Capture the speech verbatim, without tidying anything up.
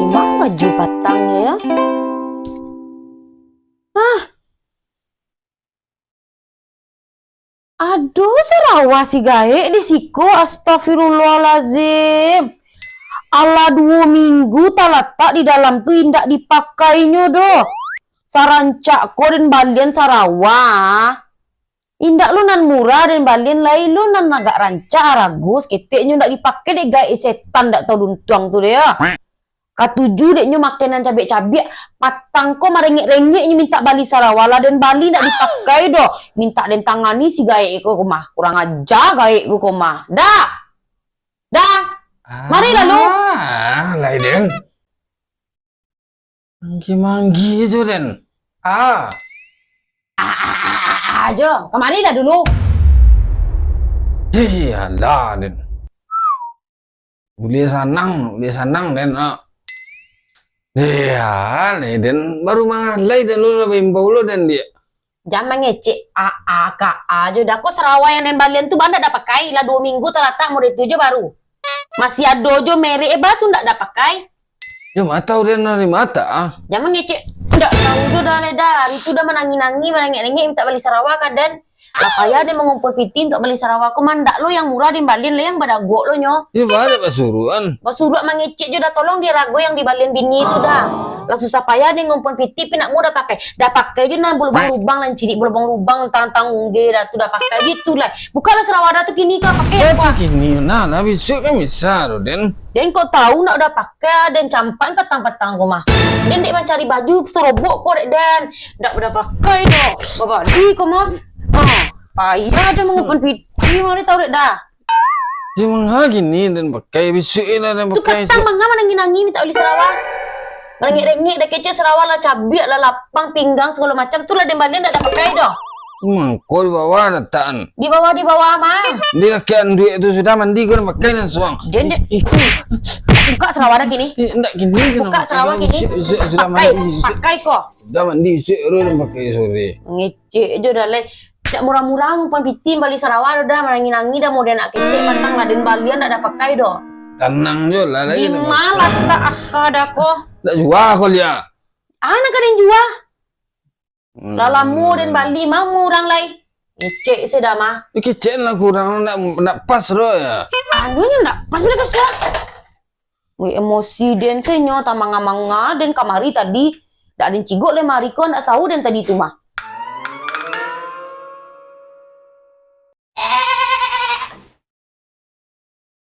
Mak baju patangnyo, yo. Ah. Ado sarawa si gaek di siko, astagfirullahalazim. Alah duo minggu talatak di dalam tu, indak dipakainyo doh. Sarancak ko den balian sarawa. Indak lo nan murah den balian, lai lo nan agak rancak arago, saketeknyo ndak dipakai dek gaek setan ndak tau luntuang tu deh, yo. Katuju dek nyo makan nan cabiak-cabiak, patang ko marengek-rengek nyo mintak bali sarawa, lah den bali ndak dipakai doh, mintak den tangani si gaek ko, ko mah. Kurang aja gaek ko, ko mah. Dah. Dah. Mari lalu. Ah, lai den. Manggi-manggi jo den. Ah. Ah, ah, ah, ah, ah, jo. Kamari lah dulu. Iyalah den. Buliah sanang, buliah sanang den, ah. Iya, lai den. Baru mangalai den lo, lah baimbau lo den, diak. Jan mangecek a a ka a jo dah. Ko sarawa yang den balian tu bana dah pakai, lah duo minggu talatak model tu jo baru. Masih ado jo merek e ba tu ndak dah pakai. Yo, ma tau den dari mata, ah. Jan mangecek. Ndak tau jo dah, lai dah. Ari tu dah manangih-nangih, marengek-rengek mintak bali sarawa ka den. Lah payah den mangumpul piti untuak bali sarawa ko, mandak lo yang murah den balian, lo yang badagok lo nyo. Yo, ba dek basuruak an. Basuruak mangecek jo dah, tolong di arago yang dibalian bini tu dah. Lah susah payah den ngumpul piti, pi nak murah pakai. Dah pakai jo nan balubang-lubang, nan cilik balubang-lubang, tang-tang ungge dah tu dah pakai gitu lah. Bukalah sarawa dah tu kini ka pakai. Dah apa? Tu kini, nah, lah bisuak kan bisa tu, den. Den kok tau nak dah pakai, den campan patang-patang ko mah. Den dek mancari baju sorobok ko dek den. Ndak dah pakai doh. Babali ko mah. Ha, payah dah mangumpul piti mah, den tau dek dah. Yo, manga kini den pakai, bisuak lah den pakai. Tu patang manga manangih-nangih mintak bali sarawa. Marengek-rengek dah kecek, sarawa lah cabiak, lah lapang pinggang, sagalo macam tu lah den balian ndak dah pakai doh. Mangko di bawah latakan. Di bawah, di bawah mah. Di kaki anduik tu sudah mandi, ko den pakai langsuang. Den dek. Buka sarawa dah kini. Eh, ndak kini. Buka sarawa kini. Bisuak, bisuak, sudah mandi, bisuak. Pakai, pakai ko. Sudah mandi, bisuak baru den pakai sore. Ngecek jo dah, lai. Dak murah-murah ngumpul piti bali sarawa dah, manangih-nangih dah, model nak kecek patang lah den balian ndak dah pakai doh. Tanang jo lah, lai. Di ma latak aka dah ko? Ndak jua ko liak. Ah, nan ka den jua? Hmm. Lah lamo den bali, ma urang lai. Ngecek se dah mah. Yo, kecek lah kurang, ndak, ndak pas doh yo. Anu nyo ndak pas, ndak pas lah. Wih, emosi den se nyo, tamanga-manga den kamari tadi. Dak den cigok lemari ko, ndak tau den tadi tu mah.